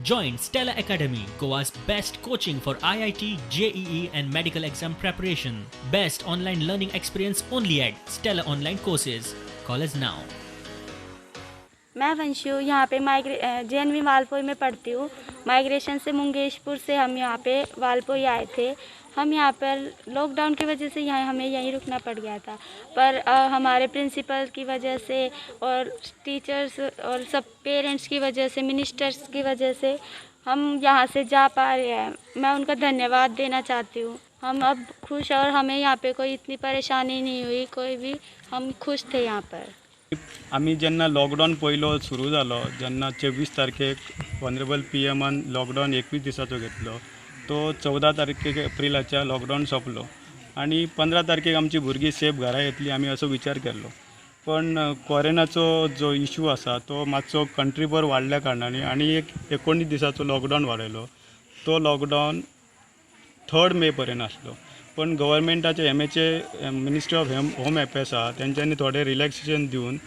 Join Stella Academy, Goa's best coaching for IIT, JEE, and medical exam preparation. Best online learning experience only at Stella Online Courses. Call us now. मैं वंशु यहाँ pay JNV Valpoi में पढ़ती हूँ। Migration से मुंगेशपुर से हम यहाँ pay Valpoi आए थे। हम यहाँ पर lockdown की वजह से यहाँ हमें यहीं रुकना पड़ गया था, पर हमारे प्रिंसिपल की वजह से और टीचर्स और सब पेरेंट्स की वजह से, मिनिस्टर्स की वजह से हम यहाँ से जा पा रहे हैं। मैं उनका धन्यवाद देना चाहती हूँ। हम अब खुश और हमें यहाँ पे कोई इतनी परेशानी नहीं हुई, कोई भी, हम खुश थे यहाँ पर। आमी जेन्ना लॉकडावन पयलो सुरू जालो, जेन्ना 24 तारखेक ऑनरेबल पी एमान लॉकडावन 21 दिसाचो घेतलो, तो 14 तारखेक एप्रिलाच्या लॉकडावन सोंपलो आनी 15 तारखेक आमची भुरगीं सेफ घरा येतली आमी असो विचार केल्लो। पण कोरोनाचो जो इशू आसा तो मातसो कंट्रीभर वाडल्या कारणान आनी एक 19 दिसाचो लॉकडावन वाडयलो। तो लॉकडावन 3 मे पर्यंत आसलो, पण गव्हर्मेंटाचे M H A, Ministry of Home Affairs आहा, तेंच्यांनी थोडें रिलॅक्सेशन दिवन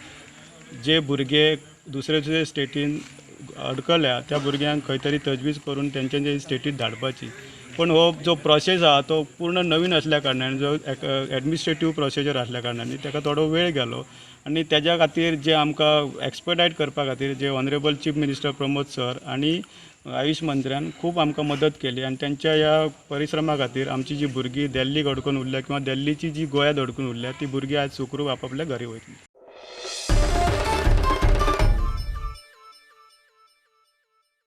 जे भुरगे दुसरे दुसरे स्टेटीन अडकल्या त्या भुरग्यांक खंय तरी तजवीज करून तेंच्या स्टेटीत धाडपाची। पण हो जो प्रोसेस आहा तो पूर्ण नवीन आसल्या कारणान, जो एडमिनिस्ट्रेटीव प्रोसिजर आसल्या कारणान ताका थोडो वेळ गेलो आनी तेज्या खातीर जे आमकां एक्सपर्टायज करपा खातीर जे honourable chief minister Pramod sir आनी आयुश मंत्र्यान खूब आमकां मदत केली आनी तेंच्या ह्या परिश्रमा खातीर आमची जी भुरगीं दिल्लीक अडकून उरल्या किंवा दिल्लीची जी गोंयांत अडकून उरल्या ती भुरगीं आज सुखरूप आपापल्या घरी वयतली।